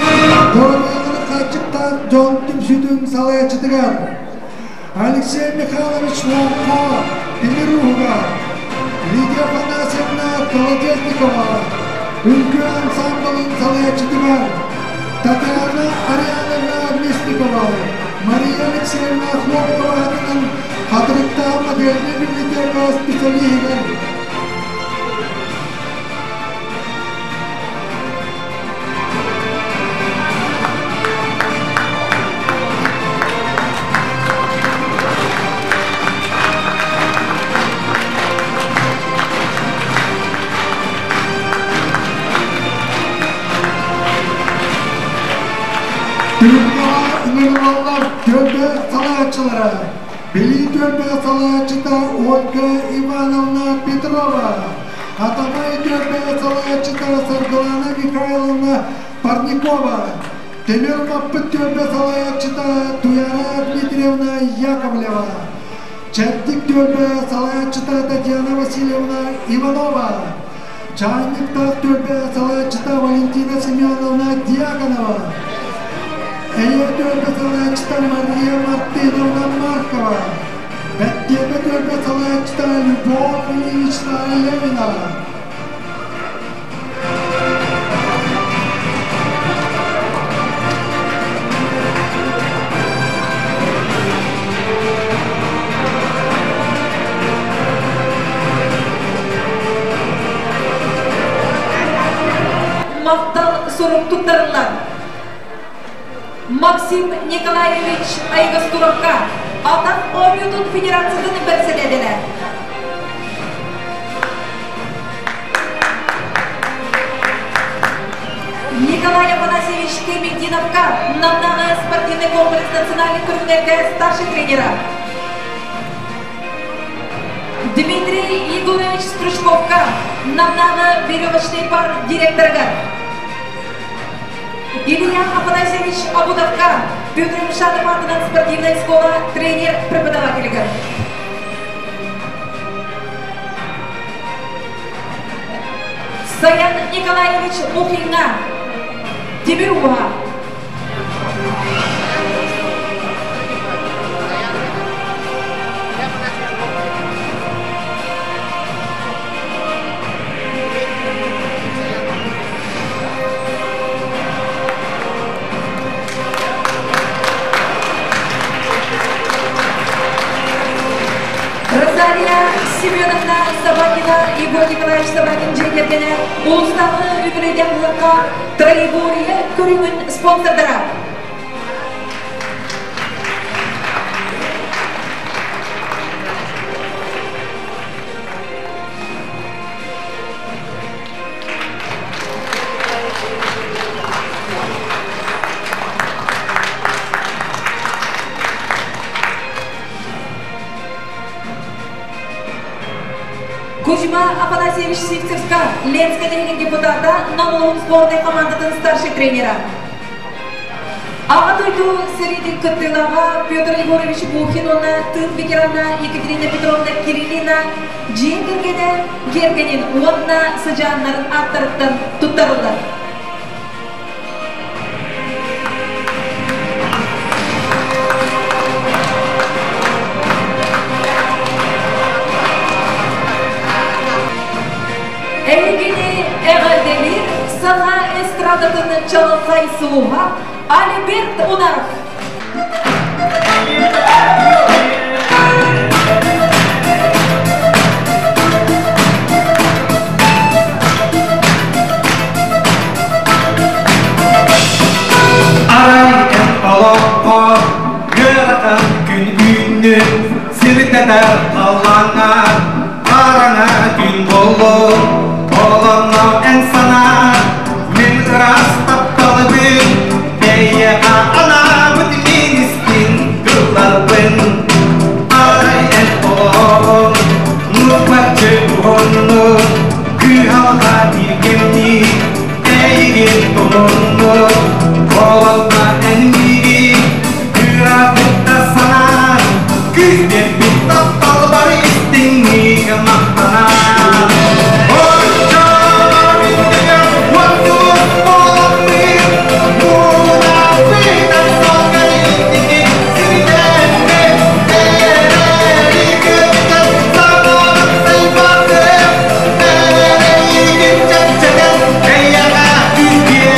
доруобуйаларын хааччыктаах дьон түмсүүтүн салайааччытыгар. Алексей Михайлович Лоҥхо тимир ууһугар. Лидия Афанасьевна Колодезникова, үҥкүү ансаамбылын салайааччытыгар. Татьяна Ариановна Мясникова, Мария Алексеевна Хлопкова аатынан Хатырыктаах модельнай библиотека специалиһыгар. Түһүлгэҕэ ыҥырыллаллар түөлбэ салайааччылара, Билии түөлбэ салайааччыта Ольга Ивановна Петрова, Атамай түөлбэ салайааччыта Саргылана Михайловна Парникова, Тимир Маппыт түөлбэ салайааччыта Туяра Дмитриевна Яковлева, Чэбдик түөлбэ салайааччыта Татьяна Васильевна Иванова, Чаанньыктаах түөлбэ салайааччыта Валентина Семеновна Дьяконова, Эйэ түөлбэ салайааччыта Мария Мартыновна Маркова, Бэттиэмэ түөлбэ салайааччыта Любовь Ильинична Левина. Махтал сурук туттарыллар. Максим Николаевич Айгастуровка, Атах оонньуутун федерациятын бэрэссэдээтэлэ. Николай Афанасьевич Кемельдиновка, Намнааҕы спортивный комплекс национальнай көрүҥнэргэ старший тренера. Дмитрий Егорович Стручковка, Намнааҕы веревочный парк директорыгар. Илья Афанасьевич Абудовка, Петр Мшатов аатынан спортивная школа тренер-преподавателигэр. Саян Николаевич Мухинга, Тимир Уха. Розалия Семеновна Собакина, Егор Николаевич Собакин дьиэ кэргэнэ улуустааҕы үбүлүөйдээх ыһыахха троеборье көрүҥүн спонсордара. Кузьма Афанасьевич Сивцевска, Ленскэй нэһилиэк депутата, Нам улууһун сборнай командатын старший тренера. Аҕа дойду сэриитин кыттыылааҕа Петр Егорович Мухин уонна тыыл ветерана Екатерина Петровна Кириллина дьиэ кэргэнэ кэргэнин уонна сыдьааннарын ааттарыттан туттарыллар. Эһигини эҕэрдэлиир саха эстрадатын чаҕылхай сулуһа Альберт Унаров. Арай эн олоххо ыарахан күн үүннүн, сирдэтэр халлааҥҥа хараҥа күн буоллун, олонно эн санаа, мин ыраас тапталыбын, бэйэҕэ анаабыт мин истин тылларбын. Арай эн олоҕуҥ нуучча уһуннун, кыһалҕа биир кэмнии эйигин тумуннун, олонно эн миигин кыраабыт санаа, күүс биэрбит тапталбар истиҥник махтанаа. Оччоҕо уотсулус буоламмын, муунаабытан салган инники сирдэммин, эрэри көтөн санаабыт сайбатым, эрэйигин чэпчэтэн эйэҕэ күүс.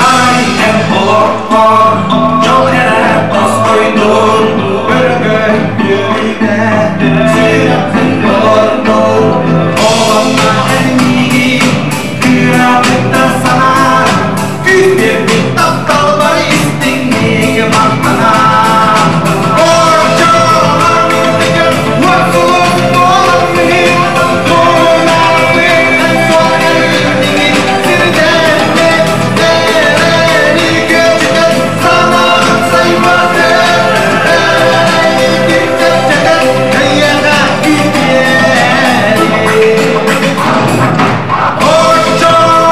Арай эн олоххор дьол эрэ тосхойдун, өрөгөй үөрүүтэ сүрэххин толордун, олонно эн миигин кыраабыттан санаа, күүс биэрбит тапталбар истиҥник махтанаа. Оччоҕо уот сулус буоламмын, муунаабытан суолгар иннигин сирдэммит, эрэли көчүтэн санаабыт сайбатын, эрэйигин чэпчэтэн эйиэхэ күүтүөри. Оччоҕо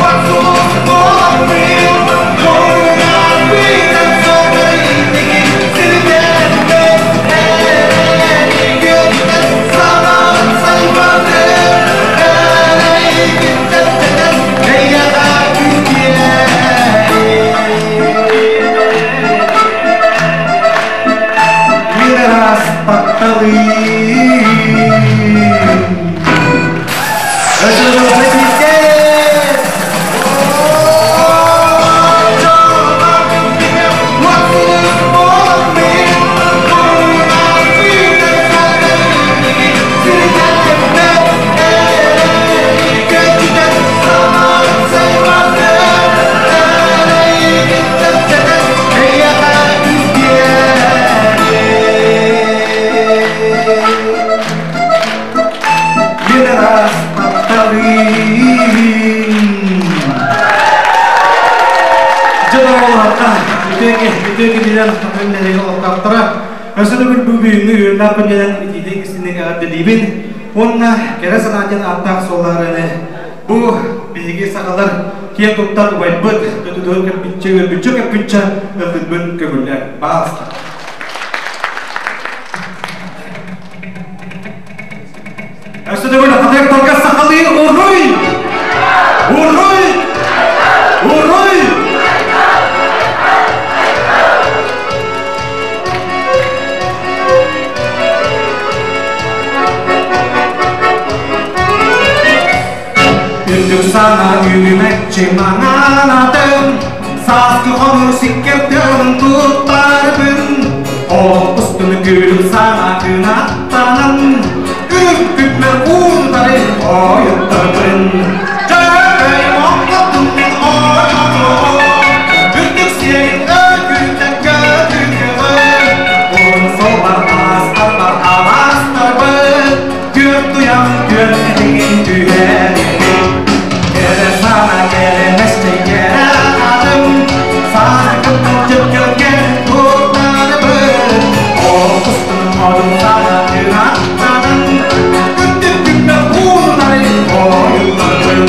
уот сулус буоламмын, муунаабытан суолгар иннигин сирдэммит, эрэли көчүтэн санаабыт сайбатын, эрэйигин чэпчэтэн эйиэхэ күүтүөри. Мин ыраас тапталым. Мин ыраас тапталым. Дьон үтүөкэ үтүөкэ билэн хатырын олохтоохторо өссө да бүгүҥҥү үөрүүлээх күннэрин итиитик истиҥник эҕэрдэлиибин уонна кэрэ санаа диэн ааттаах суолларыны Бу биһиги сахалар киэн туттар убайбыт төтүтүгэр кэлбиччэ үөрбүччэ көппүччэ ыллырбын көҥүллээн баалыста. Өссө төгүл хатыктарга сахалыы уруй! Уруй! Уруй! Үрдүк сана үүмэччи маҥанатым, Сааскы хонуу сиккиртэн туттарбын, Ол устун күлүм саҥа кынаттанан, Үрүппүппэр уунтары ойуттарбын. Дьөкөй оҥотун ойоҕо, Үрдүк сиэгин өкүтэ көтүкөҕө, Уон сыллар аастарбар алаастарбыт, Түөрт туйах түөрт этиҥин түһэрибит. Кэрэ сана кэрэмэсчэй кэрэ атым, Сааскыттан чөккөргөн туттарбыт. Ол устун одун сана кынаттанан, Үрдүк күммэр ууннары ойуттарбын.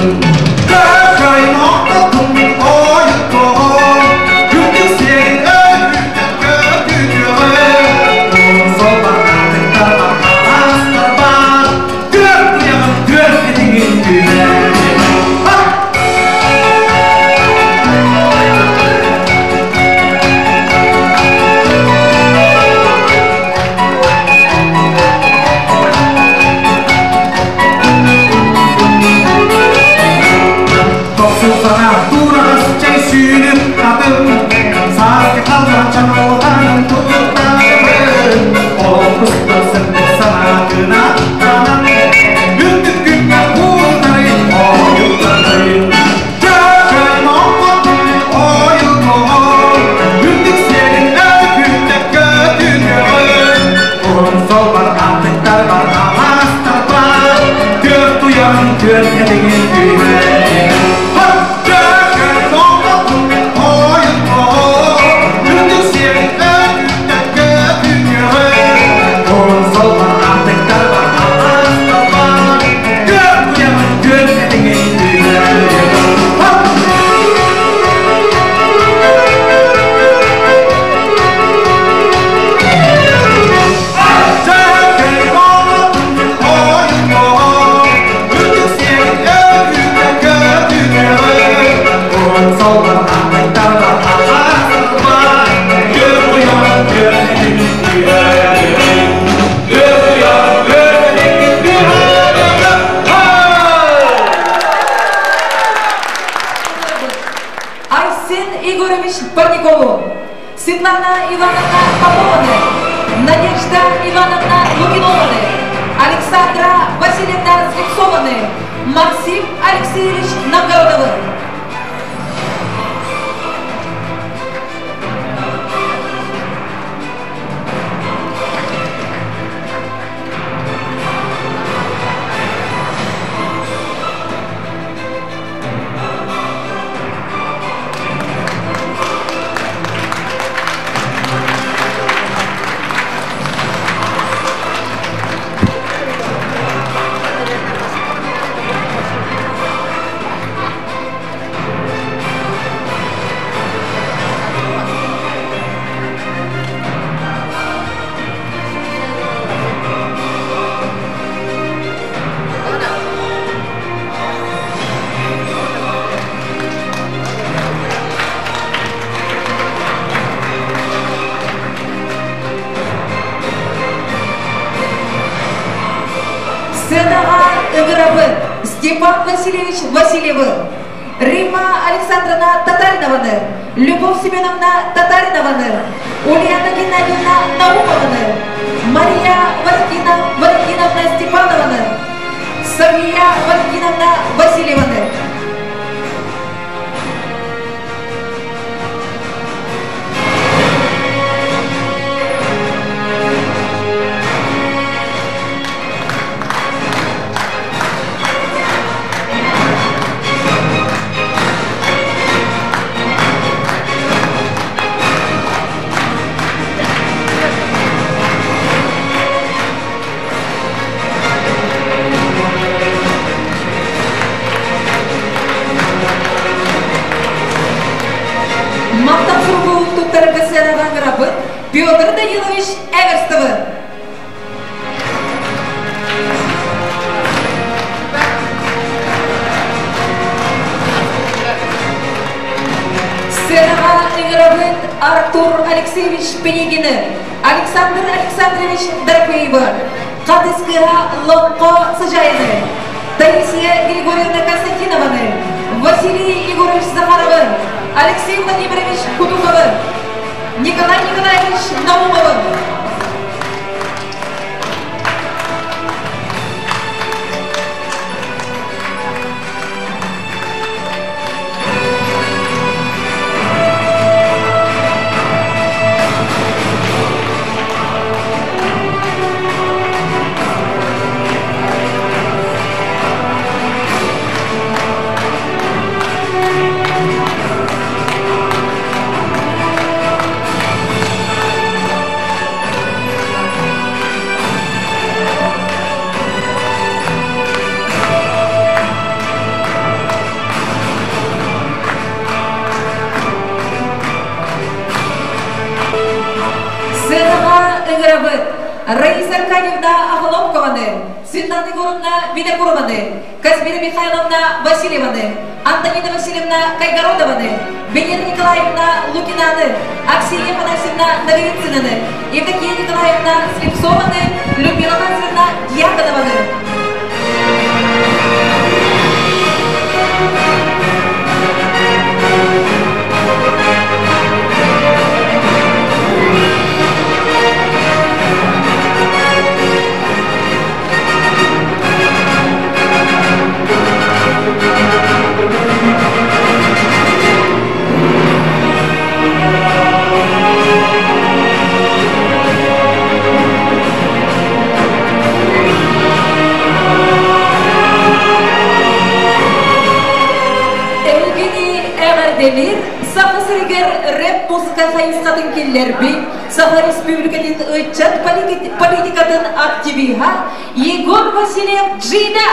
Көкөй ортотун ойуттуом, Үрдүк сиэгин өйүттэн Тохсусана туурагас чэй сүүнүн атын сааскы халлаан чаналҕанын туттарбын олохпустан сырдык санаатын аттанан үрдүк күҥҥэ ууннары ойуттарбын Чөкөй моҥхотун ойутуом үрдүк сиэрин өкүтэ көтүтүөҕүн Урун солбар аттыктарбар алаастарбар түөрт туйаҕын түөрт этиҥин түһэрин Чөкөй моҥхотун ойутуом үрдүк сиэрин өкүтэ көтүтүөҕүн Урун солбар аттыктарбар алаастарбар түөрт туйаҕын түөрт этиҥин түһэрин Айсен Егорович Парникову, Светлана Ивановна Попованы, Надежда Ивановна Лукинованы, Александра Васильевна Слепцованы, Максим Алексеевич Новгородовы. Сценаҕа ыҥырабыт Степан Васильевич Васильевы, Римма Александровна Татаринованы, Любовь Семеновна Татаринованы, Ульяна Геннадьевна Наумованы, Мария Валентина, Валентиновна Степанованы, София Валентиновна Васильеваны. Артур Алексеевич Пенигины, Александр Александрович Дорофеевы, Хатыскыһа Лоҥхо Сыдьаайаны, Таисия Григорьевна Константинованы, Василий Егорович Захаровы, Алексей Владимирович Кутуковы, Николай Николаевич Наумовы. Сыанаҕа ыҥырабыт Раиса Аркадьевна Охлопкованы, Светлана Егоровна Винокурованы, Казмира Михайловна Васильеваны, Антонина Васильевна Кайгородованы, Венера Николаевна Лукинаны, Аксинья Афанасьевна Наговицынаны, Евдокия Николаевна Слепцованы, Людмила Лазаревна Дьяконованы. Эһигини эҕэрдэлиир Саха сиригэр рэп-музыка хайысхатын киллэрбит Саха Республикатын ыччат политикатын активиһа Егор Васильев Джина!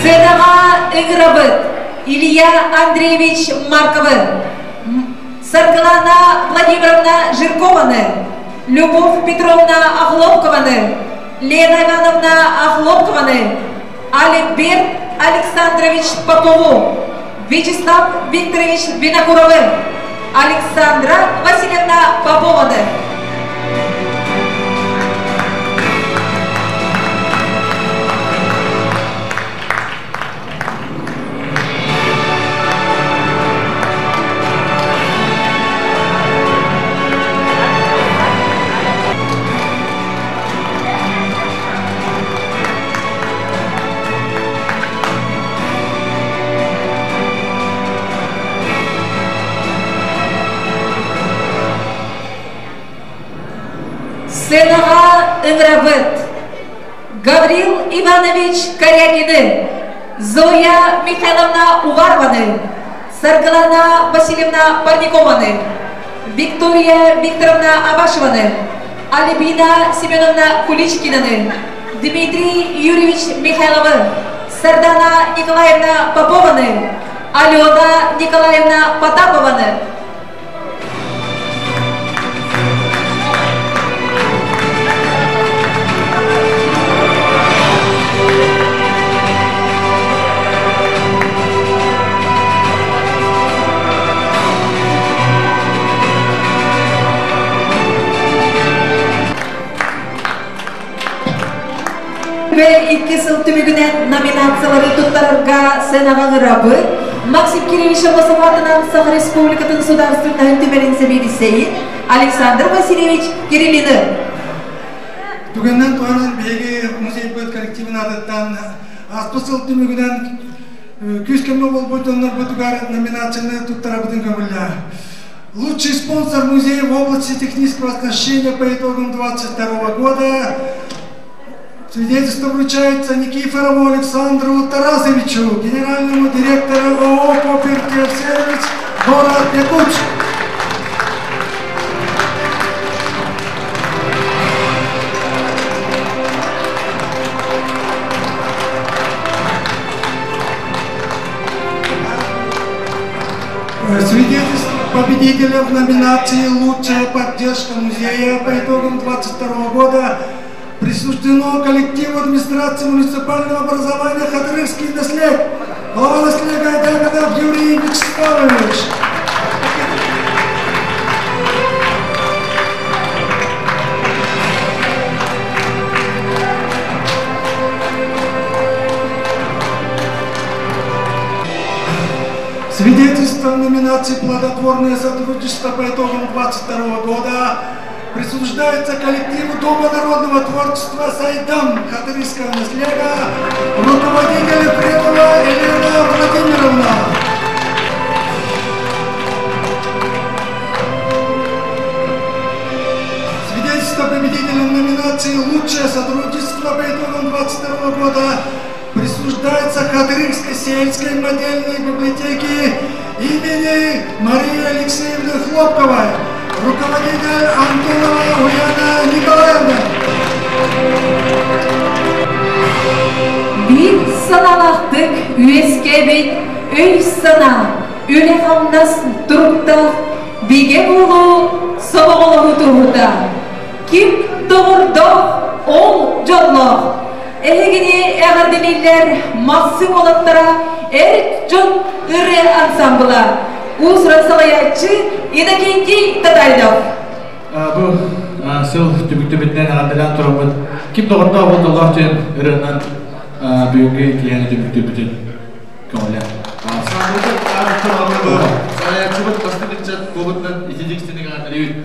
Сценаҕа ыҥырабыт Илья Андреевич Марковы, Саргылана Владимировна Жиркованы, Любовь Петровна Охлопкованы, Лена Ивановна Охлопкованы, Альберт Александрович Попову, Вячеслав Викторович Винокуровы, Александра Васильевна Попованы. Сценаҕа ыҥырабыт Гаврил Иванович Корякины, Зоя Михайловна Уварованы, Саргылана Васильевна Парникованы, Виктория Викторовна Абашеваны, Альбина Семеновна Куличкинаны, Дмитрий Юрьевич Михайловы, Сардана Николаевна Попованы, Алена Николаевна Потапованы. Икки сыл түмүгүнэн номинациялары туттарарга сценаҕа ыҥырабыт Максим Кириллович Аммосов аатынан Саха Республикатын судаарыстыбаннаһын түмэлин сэбиэдиссэйин Александр Васильевич Кириллины. Түгэннэн туһанан биһиги музейбыт коллективын аатыттан ааспыт сыл түмүгүнэн күүс көмө буолбут дьоннорбутугар номинацияны туттарабытын көҥүллээ. Лучший спонсор музея в области технического оснащения по итогам 2022 года. Свидетельство вручается Никифорову Александру Тарасовичу, генеральному директору ООО «Копер Сервис», город Якутск. Свидетельство победителя в номинации «Лучшая поддержка музея» по итогам 2022 года присуждено коллективу администрации муниципального образования Хатырыкский наслед. Глава наслега Дягодов Юрий Вячеславович. Свидетельство в номинации «Плодотворное сотрудничество» по итогам 2022 года присуждается коллективу Дома народного творчества «Сайдам» Хатырыкского наслега, руководитель Ефремова Елена Владимировна. Свидетельство победителя в номинации «Лучшее сотрудничество» по итогам 2022 года присуждается Хатырыкской сельской модельной библиотеке имени Марии Алексеевны Хлопковой, руководитель Антонова Ульяна Николаевна. Биир санаалаахтык үөскээбит өй-санаа, үлэ-хамнас туруктаах бигэ буолуу сомоҕолоһуу туоһута. Ким доҕордоох, ол дьоллоох. Эһигини эҕэрдэлииллэр Махсым уолаттара эр дьон ырыа ансамбла. Уус-уран салайааччы Иннокентий Татаринов. Бу сыл түмүктүбүтүнэн эҕэрдэлээн тураммыт ким доҕордоох ол дьоллоох диэн ырыанан бүгүҥҥү киэһэни түмүктүүрбүтүн көҥүлэ. Ыччат бу салайааччыбыт бастыҥ ыччат буолбутунан итинник истиник аҕаталыыбыт.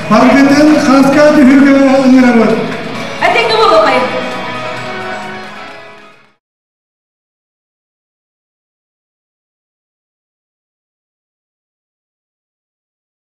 Баргытын хаска түһүргөбүтүгэр.